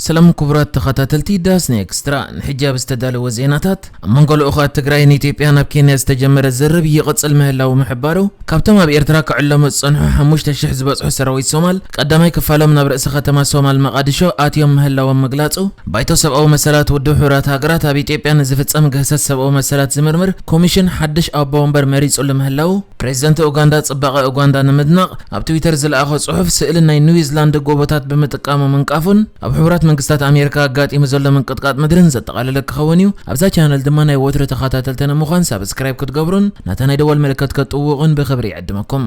ሰላም ክቡራት ተኸታተልቲ ዳስኒ ኤክስትራ፣ ንሕጂ ኣብ ዝተዳለወ ዜናታት፣ ኣብ መንጎ ልኡኻት ትግራይን ኢትዮጵያን ኣብ ኬንያ ዝተጀመረ ዝርርብ ይቕጽል ምህላዉ ምሕባሩ፣ ካብቶም ኣብ ኤርትራ ክዕለሙ ዝጸንሑ ሓሙሽተ ሽሕ ዝበጽሑ ሰራዊት ሶማል ቀዳማይ ክፋሎም ናብ ርእሲ ከተማ ሶማል መቓድሾ ኣትዮም ምህላዎም ምግላጹ፣ ባይቶ ሰብኣዊ መሰላት ውድብ ሕቡራት ሃገራት ኣብ ኢትዮጵያ ንዝፍጸም ግህሰት ሰብኣዊ መሰላት ዝምርምር ኮሚሽን ሓድሽ ኣቦ ወንበር መሪጹሉ ምህላዉ፣ ፕሬዚደንት ኡጋንዳ ጽባቐ ኡጋንዳ ንምድናቕ ኣብ ትዊተር ዝለኣኾ ጽሑፍ ስእሊ ናይ ኒውዚላንድ ጎቦታት ብምጥቃሙ ምንቃፉን ኣብ ሕቡራት መንግስታት ኣሜሪካ ኣጋጢሙ ዘሎ ምንቅጥቃጥ ምድርን ዘጠቓለለ ክኸውን እዩ። ኣብዛ ቻነል ድማ ናይ ወትሩ ተኸታተልቲ ንምዃን ሳብስክራይብ ክትገብሩን ናታ ናይ ደወል ምልክት ክትጥውቑን ብኽብሪ ይዕድመኩም።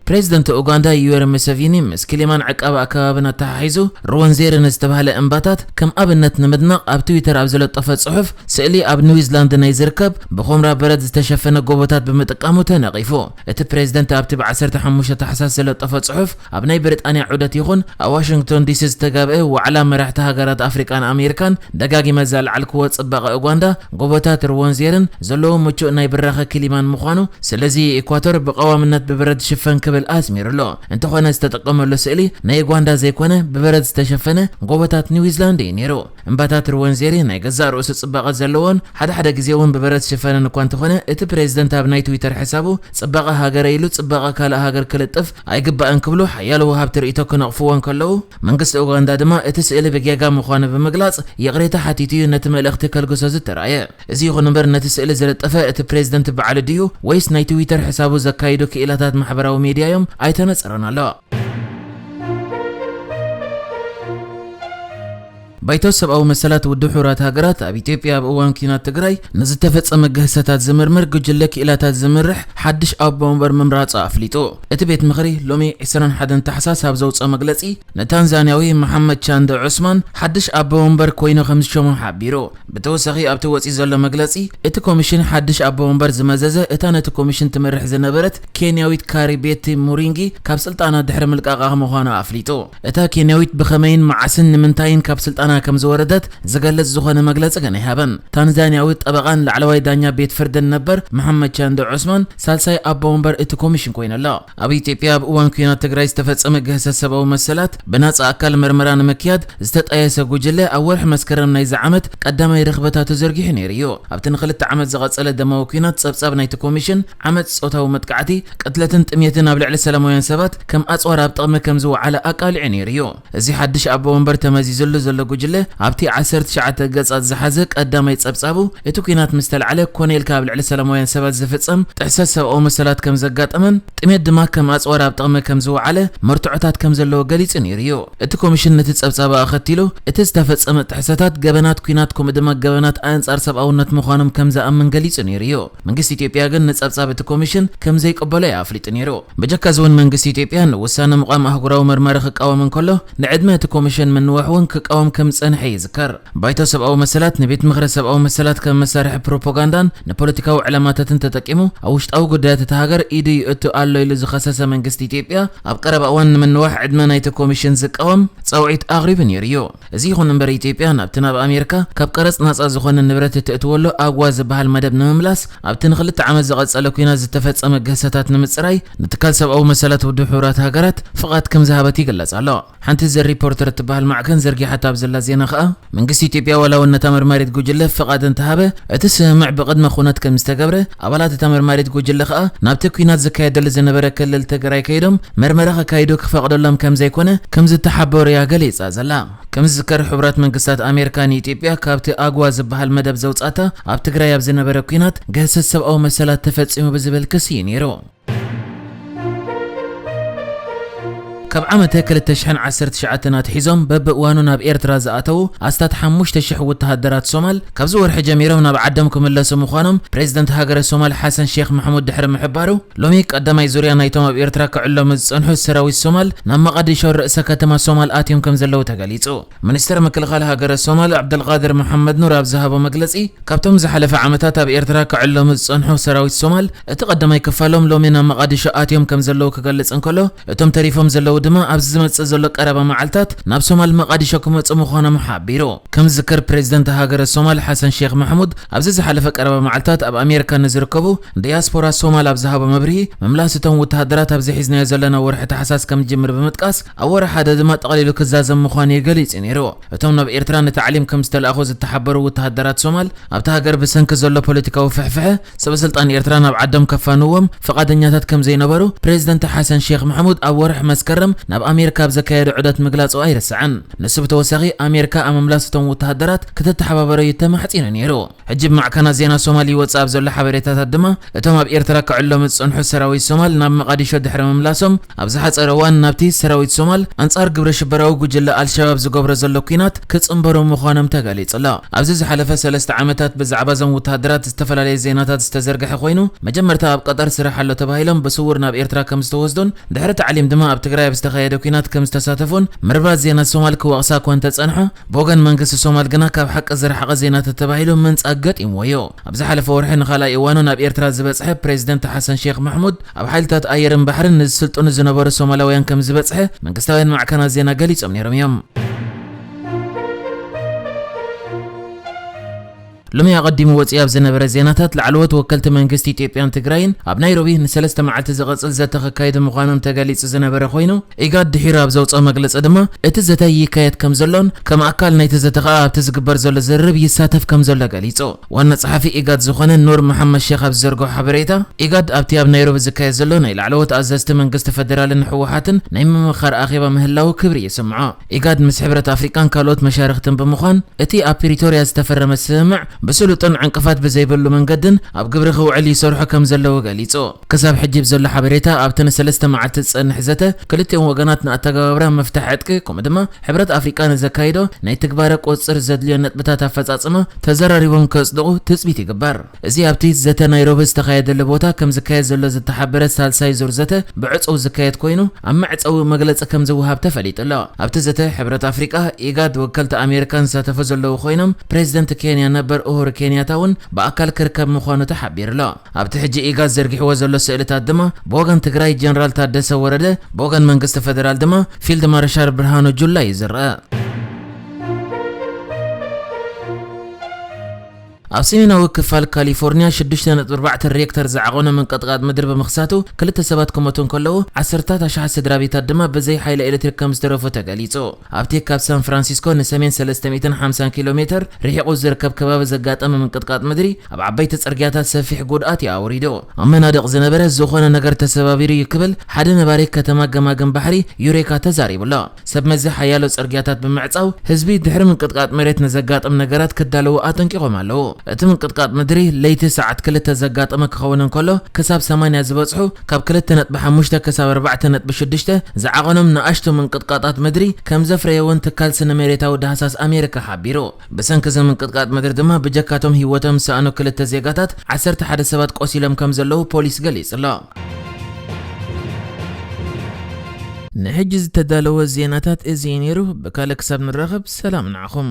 ፕሬዚደንት ኡጋንዳ ዩዌሪ ሙሴቪኒ ምስ ኪሊማን ዕቃበ ኣከባብን ኣተሓሒዙ ሩወንዜሪ ንዝተባህለ እምባታት ከም ኣብነት ንምድናቕ ኣብ ትዊተር ኣብ ዝለጠፎ ጽሑፍ ስእሊ ኣብ ኒውዚላንድ ናይ ዝርከብ ብኹምራ በረድ ዝተሸፈነ ጎቦታት ብምጥቃሙ ተነቒፉ። እቲ ፕሬዚደንት ኣብቲ ብ ዓሰርተ ሓሙሽተ ታሕሳስ ዝለጠፎ ጽሑፍ ኣብ ናይ ብሪጣንያ ዑደት ይኹን ኣብ ዋሽንግቶን ዲሲ ዝተጋብአ ዋዕላ መራሕቲ ሃገራት ኣፍሪቃን ኣሜሪካን ደጋጊመ ዘልዓልክዎ ጽባቐ ኡጋንዳ ጎቦታት ሩወንዜርን ዘለዎ ምቹእ ናይ ብራኸ ኪሊማን ምዃኑ፣ ስለዚ ኢኳቶር ብቐዋምነት ብበረድ ትሽፈን ክብል ኣስሚሩሎ። እንተኾነ ዝተጠቀመሉ ስእሊ ናይ ኡጋንዳ ዘይኮነ ብበረድ ዝተሸፈነ ጎቦታት ኒውዚላንድ እዩ ነይሩ። እምባታት ሩወንዜሪ ናይ ገዛእ ርእሱ ጽባቐ ዘለዎን ሓደ ሓደ ግዜ እውን ብበረድ ዝሽፈነን እኳ እንተኾነ፣ እቲ ፕሬዚደንት ኣብ ናይ ትዊተር ሕሳቡ ጽባቐ ሃገረ ኢሉ ጽባቐ ካልእ ሃገር ክልጥፍ ኣይግባእን ክብሉ ሓያሎ ወሃብቲ ርእይቶ ክነቕፍዎ እንከለዉ፣ መንግስቲ ኡጋንዳ ድማ እቲ ስእሊ ብጌጋ ምዃኑ ብምግላጽ ይቕሬታ ሓቲቱ እዩ ነቲ መልእኽቲ ከልግሶ ዝተራእየ። እዚ ይኹን እምበር ነቲ ስእሊ ዝለጠፈ እቲ ፕሬዚደንት ባዕሉ ድዩ ወይስ ናይ ትዊተር ሕሳቡ ዘካይዱ ክኢላታት ማሕበራዊ ሚድያ እዮም ኣይተነጸረን ኣሎ። ባይቶ ሰብኣዊ መሰላት ውድብ ሕቡራት ሃገራት ኣብ ኢትዮጵያ ኣብ እዋን ኲናት ትግራይ ንዝተፈጸመ ግህሰታት ዝምርምር ጉጅለ ክኢላታት ዝምርሕ ሓድሽ ኣቦ ወንበር ምምራጹ ኣፍሊጡ። እቲ ቤት ምኽሪ ሎሚ ዕስራን ሓደን ታሕሳስ ኣብ ዘውፅኦ መግለጺ ንታንዛንያዊ መሓመድ ቻንደ ዑስማን ሓድሽ ኣቦ ወንበር ኮይኑ ከም ዝሸሞ ሓቢሩ። ብተወሳኺ ኣብቲ ወፂኡ ዘሎ መግለፂ እቲ ኮሚሽን ሓድሽ ኣቦ ወንበር ዝመዘዘ እታ ነቲ ኮሚሽን ትመርሕ ዝነበረት ኬንያዊት ካሪ ቤቲ ሙሪንጊ ካብ ስልጣና ድሕሪ ምልቃቓ ምዃኑ ኣፍሊጡ። እታ ኬንያዊት ብኸመይን መዓስን ንምንታይን ካብ ስልጣና ከም ዝወረደት ዝገልጽ ዝኾነ መግለጺ ግን ኣይሃበን። ታንዛንያዊ ጠበቓን ላዕለዋይ ዳኛ ቤት ፍርድን ነበር መሓመድ ቻንዶ ዑስማን ሳልሳይ ኣቦ ወንበር እቲ ኮሚሽን ኮይኑ ኣሎ። ኣብ ኢትዮጵያ ኣብ እዋን ኲናት ትግራይ ዝተፈጸመ ግህሰት ሰብኣዊ መሰላት ብናጻ ኣካል መርመራ ንምክያድ ዝተጣየሰ ጉጅለ ኣብ ወርሒ መስከረም ናይዚ ዓመት ቀዳማይ ርኽበታቱ ዘርጊሑ ነይሩ እዩ። ኣብቲ ንኽልተ ዓመት ዝቐጸለ ደማዊ ኲናት ጸብጻብ ናይቲ ኮሚሽን ዓመጽ፣ ጾታዊ መጥቃዕቲ፣ ቅትለትን ጥሜትን ኣብ ልዕሊ ሰላማውያን ሰባት ከም ኣጽዋር ኣብ ጥቕሚ ከም ዝወዓለ ኣቃሊዑ ነይሩ እዩ። እዚ ሓድሽ ኣቦ ወንበር ተመዚዙሉ ዘሎ ጉጅለ ኣብቲ ዓሰርተ ትሽዓተ ገጻት ዝሓዘ ቀዳማይ ጸብጻቡ እቲ ኲናት ምስ ተላዕለ ኮነ ኢልካ ኣብ ልዕሊ ሰላማውያን ሰባት ዝፍጸም ጥሕሰት ሰብኣዊ መሰላት ከም ዘጋጠመን ጥሜት ድማ ከም ኣጽዋር ኣብ ጥቕሚ ከም ዝወዓለ መርትዖታት ከም ዘለዎ ገሊጹ ነይሩ እዩ። እቲ ኮሚሽን ነቲ ጸብጻብ ኣኸቲሉ እቲ ዝተፈጸመ ጥሕሰታት ገበናት ኲናት ከምኡ ድማ ገበናት ኣንጻር ሰብኣውነት ምዃኖም ከም ዝኣምን ገሊጹ ነይሩ እዩ። መንግስቲ ኢትዮጵያ ግን ንጸብጻብ እቲ ኮሚሽን ከም ዘይቅበሎ እዩ ኣፍሊጡ ነይሩ። ብጀካ እዚ እውን መንግስቲ ኢትዮጵያ ንውሳነ ምቋም ኣህጉራዊ መርማሪ ክቃወም እንከሎ ንዕድመ እቲ ኮሚሽን ምንዋሕ እውን ክቃወም ከም ዝጸንሐ ይዝከር። ባይቶ ሰብኣዊ መሰላት ንቤት ምኽሪ ሰብኣዊ መሰላት ከም መሳርሒ ፕሮፓጋንዳን ንፖለቲካዊ ዕላማታትን ተጠቂሙ ኣብ ውሽጣዊ ጉዳያት እታ ሃገር ኢዱ ይእቱ ኣሎ ኢሉ ዝኸሰሰ መንግስቲ ኢትዮጵያ ኣብ ቀረባ እዋን ንምንዋሕ ዕድመ ናይቲ ኮሚሽን ዝቃወም ጻውዒት ኣቕሪቡ ነይሩ እዩ። እዚ ይኹን እምበር ኢትዮጵያ ናብቲ ናብ ኣሜሪካ ካብ ቀረጽ ናጻ ዝኾነ ንብረት እትእትወሉ ኣግዋ ዝበሃል መደብ ንምምላስ ኣብቲ ንክልተ ዓመት ዝቐጸለ ኲናት ዝተፈጸመ ግህሰታት ንምጽራይ ንትካል ሰብኣዊ መሰላት ውድብ ሕቡራት ሃገራት ፍቓድ ከም ዝሃበት ይግለጽ ኣሎ። ሓንቲ ዘ ሪፖርተር እትበሃል ማዕከን ዘርጊሓታ ኣብ ዘላ ዜና ከኣ መንግስቲ ኢትዮጵያ ዋላ እውን ነታ መርማሪት ጉጅለ ፍቓድ እንተሃበ እቲ ስምምዕ ብቕድመ ኩነት ከም ዝተገብረ ኣባላት እታ መርማሪት ጉጅለ ከኣ ናብቲ ኲናት ዝካየደሉ ዝነበረ ክልል ትግራይ ከይዶም መርመራ ከካይዱ ክፈቕደሎም ከም ዘይኮነ ከም ዝተሓበሩ እያ ገሊጻ ዘላ። ከም ዝዝከር ሕቡራት መንግስታት ኣሜሪካ ንኢትዮጵያ ካብቲ ኣግዋ ዝበሃል መደብ ዘውጻእታ ኣብ ትግራይ ኣብ ዝነበረ ኲናት ግህሰት ሰብኣዊ መሰላት ተፈጺሙ ብዝብል ክሲ እዩ ነይሩ። ካብ ዓመተ ክልተ ሽሕን ዓሰርተ ትሽዓተን ኣትሒዞም በብእዋኑ ናብ ኤርትራ ዝኣተዉ ኣስታት ሓሙሽተ ሽሕ ወተሃደራት ሶማል ካብዚ ወርሒ ጀሚሮም ናብ ዓዶም ክምለሱ ምዃኖም ፕሬዚደንት ሃገረ ሶማል ሓሰን ሼክ ማሕሙድ ድሕሪ ምሕባሩ ሎሚ ቀዳማይ ዙርያ ናይቶም ኣብ ኤርትራ ክዕለሙ ዝጸንሑ ሰራዊት ሶማል ናብ መቓዲሾ ርእሰ ከተማ ሶማል ኣትዮም ከም ዘለዉ ተገሊጹ። ሚኒስተር ምክልኻል ሃገረ ሶማል ዓብደልቃድር መሓመድ ኑር ኣብ ዝሃቦ መግለጺ፣ ካብቶም ዝሓለፈ ዓመታት ኣብ ኤርትራ ክዕለሙ ዝጸንሑ ሰራዊት ሶማል እቲ ቀዳማይ ክፋሎም ሎሚ ናብ መቓዲሾ ኣትዮም ከም ዘለዉ ክገልጽ እንከሎ፣ እቶም ተሪፎም ዘለዉ ድማ ኣብዚ ዝመጽእ ዘሎ ቀረባ መዓልታት ናብ ሶማል መቓዲሾ ክመጹ ምዃኖም ሓቢሩ። ከም ዝዝከር፣ ፕሬዚደንት ሃገረ ሶማል ሓሰን ሼክ ማሕሙድ ኣብዚ ዝሓለፈ ቀረባ መዓልታት ኣብ ኣሜሪካ ንዝርከቡ ዲያስፖራ ሶማል ኣብ ዝሃቦ መብርሂ፣ ምምላስ እቶም ወተሃደራት ኣብዚ ሒዝናዮ ዘለና ወርሒ ታሕሳስ ከም ዝጅምር ብምጥቃስ፣ ኣብ ወርሒ ሓደ ድማ ጠቕሊሉ ክዛዘም ምዃኑ እዩ ገሊጹ ነይሩ። እቶም ናብ ኤርትራ ንታዕሊም ከም ዝተላእኹ ዝተሓበሩ ወተሃደራት ሶማል፣ ኣብታ ሃገር ብሰንኪ ዘሎ ፖለቲካዊ ፍሕፍሐ፣ ሰበ ስልጣን ኤርትራ ናብ ዓዶም ከፋንዎም ፍቓደኛታት ከም ዘይነበሩ፣ ፕሬዚደንት ሓሰን ሼክ ማሕሙድ ኣብ ወርሒ መስከረም ናብ ኣሜሪካ ኣብ ዘካየዶ ዑደት ምግላጹ ኣይርሳዕን። ንሱ ብተወሳኺ፣ ኣሜሪካ ኣብ ምምላስ እቶም ወተሃደራት ክትተሓባበሮ እዩ ተማሕጺኑ ነይሩ። ሕጂ ብማዕከናት ዜና ሶማል ይወጽእ ኣብ ዘሎ ሓበሬታታት ድማ፣ እቶም ኣብ ኤርትራ ክዕለሙ ዝጸንሑ ሰራዊት ሶማል ናብ መቓዲሾ ድሕሪ ምምላሶም፣ ኣብ ዝሓጸረ እዋን ናብቲ ሰራዊት ሶማል ኣንጻር ግብረ ሽበራዊ ጉጅለ ኣልሸባብ ዝገብሮ ዘሎ ኲናት ክጽንበሩ ምዃኖም ተገሊጹ ኣሎ። ኣብዚ ዝሓለፈ ሰለስተ ዓመታት ብዛዕባ እዞም ወተሃደራት ዝተፈላለየ ዜናታት ዝተዘርግሐ ኮይኑ፣ መጀመርታ ኣብ ቀጠር ስራሕ ኣሎ ተባሂሎም ብስውር ናብ ኤርትራ ከም ዝተወስዱን፣ ድሕሪ ታዕሊም ድማ ኣብ ትግራይ ኣብ ዝተኻየደ ኲናት ከም ዝተሳተፉን ምርባጽ ዜና ሶማል ክወቕሳ እኳ እንተጸንሐ፣ ብወገን መንግስቲ ሶማል ግና ካብ ሓቂ ዝረሓቐ ዜናታት ተባሂሉ ምንጻግ ገጢምዎ እዩ። ኣብ ዝሓለፈ ወርሒ ንኻልኣይ እዋኑ ናብ ኤርትራ ዝበጽሐ ፕሬዚደንት ሓሰን ሼክ ማሕሙድ፣ ኣብ ሓይልታት ኣየርን ባሕርን ንዝስልጥኑ ዝነበሩ ሶማላውያን ከም ዝበጽሐ መንግስታውያን ማዕከናት ዜና ገሊጾም ነይሮም እዮም። ሎሚ ኣቐዲሙ ወፂኡ ኣብ ዝነበረ ዜናታት፣ ላዕለዎት ወከልቲ መንግስቲ ኢትዮጵያን ትግራይን ኣብ ናይሮቢ ንሰለስተ መዓልቲ ዝቐፅል ዘተ ክካየዱ ምዃኖም ተገሊፁ ዝነበረ ኮይኑ፣ ኢጋድ ድሒሩ ኣብ ዘውፅኦ መግለፂ ድማ፣ እቲ ዘተ ይካየድ ከም ዘሎን ከም ኣካል ናይቲ ዘተ ከዓ ኣብቲ ዝግበር ዘሎ ዝርርብ ይሳተፍ ከም ዘሎ ገሊፁ። ዋና ጸሓፊ ኢጋድ ዝኾነ ኑር መሓመድ ሼክ ኣብ ዝዘርግሖ ሓበሬታ፣ ኢጋድ ኣብቲ ኣብ ናይሮቢ ዝካየድ ዘሎ ናይ ላዕለዎት ኣዘዝቲ መንግስቲ ፈደራልን ህወሓትን ናይ ምምኽኻር ኣኼባ ምህላዉ ክብሪ ይስምዖ። ኢጋድ ምስ ሕብረት ኣፍሪቃን ካልኦት መሻርኽትን ብምዃን፣ እቲ ኣብ ፕሪቶርያ ዝተፈረመ ስምምዕ ብስሉጥን ዕንቅፋት ብዘይብሉ መንገድን ኣብ ግብሪ ክውዕል ይሰርሑ ከም ዘለዉ ገሊጹ። ክሳብ ሕጂ ብዘሎ ሓበሬታ፣ ኣብቲ ንሰለስተ መዓልቲ ዝጸንሕ ዘተ፣ ክልቲኦም ወገናት ንኣተገባብራ ምፍታሕ ዕጥቂ፣ ከምኡ ድማ ሕብረት ኣፍሪቃ ንዘካይዶ ናይ ትግባረ ቁጽጽር ዘድልዮ ነጥብታት ኣፈጻጽማ ተዘራሪቦም ከጽድቑ ትጽቢት ይግበር። እዚ ኣብቲ ዘተ ናይሮቢ ዝተኻየደሉ ቦታ ከም ዝካየድ ዘሎ ዝተሓበረ ሳልሳይ ዙር ዘተ ብዕጹው ዝካየድ ኮይኑ፣ ኣብ መዕጸዊ መግለጺ ከም ዝወሃብ ተፈሊጡ ኣሎ። ኣብቲ ዘተ ሕብረት ኣፍሪቃ፣ ኢጋድ፣ ወከልቲ ኣሜሪካን ዝሳተፉ ዘለዉ ኮይኖም፣ ፕሬዚደንት ኬንያ ነበር ኡሁሩ ኬንያታ እውን ብኣካል ክርከብ ምዃኑ ተሓቢሩ ኣሎ። ኣብቲ ሕጂ ኢጋድ ዘርጊሕዎ ዘሎ ስእልታት ድማ ብወገን ትግራይ ጀነራል ታደሰ ወረደ፣ ብወገን መንግስቲ ፈደራል ድማ ፊልድ ማርሻል ብርሃኑ ጁላ እዩ ዝረአ። ኣብ ሰሜናዊ ክፋል ካሊፎርኒያ ሽዱሽተ ነጥቢ ኣርባዕተ ሬክተር ዝዓቖነ ምንቅጥቃጥ ምድሪ ብምኽሳቱ ክልተ ሰባት ክሞቱ እንከለዉ፣ ዓሰርታት ኣሽሓት ስድራ ቤታት ድማ ብዘይ ሓይሊ ኤሌክትሪክ ከም ዝተረፉ ተገሊጹ። ኣብቲ ካብ ሳን ፍራንሲስኮ ንሰሜን ሰለስተ ሚእትን ሓምሳን ኪሎ ሜተር ርሒቑ ዝርከብ ከባቢ ዘጋጠመ ምንቅጥቃጥ ምድሪ ኣብ ዓበይቲ ጽርግያታት ሰፊሕ ጉድኣት እዩ ኣውሪዱ። ኣብ መናድቕ ዝነበረ ዝኾነ ነገር ተሰባቢሩ እዩ ክብል ሓደ ነባሪ ከተማ ገማግም ባሕሪ ዩሬካ ተዛሪቡ ኣሎ። ሰብ መዚ ሓያሎ ጽርግያታት ብምዕጻው፣ ህዝቢ ድሕሪ ምንቅጥቃጥ መሬት ንዘጋጥም ነገራት ክዳለዉ ኣጠንቂቖም ኣለዉ። እቲ ምንቅጥቃጥ ምድሪ ለይቲ ሰዓት ክልተ ዘጋጠመ ክኸውን እንከሎ፣ ክሳብ ሰማንያ ዝበጽሑ ካብ ክልተ ነጥቢ ሓሙሽተ ክሳብ ኣርባዕተ ነጥቢ ሽዱሽተ ዝዓቐኖም ንኣሽቱ ምንቅጥቃጣት ምድሪ ከም ዘፍረየ እውን ትካል ስነ መሬታዊ ዳህሳስ ኣሜሪካ ሓቢሩ። ብሰንኪ እዚ ምንቅጥቃጥ ምድሪ ድማ ብጀካቶም ህይወቶም ዝሰኣኑ ክልተ ዜጋታት ዓሰርተ ሓደ ሰባት ቆሲሎም ከም ዘለዉ ፖሊስ ገሊጹ ኣሎ። ንሕጂ ዝተዳለወ ዜናታት እዚ እዩ ነይሩ። ብካልእ ክሳብ ንራኸብ ሰላም ንዓኹም።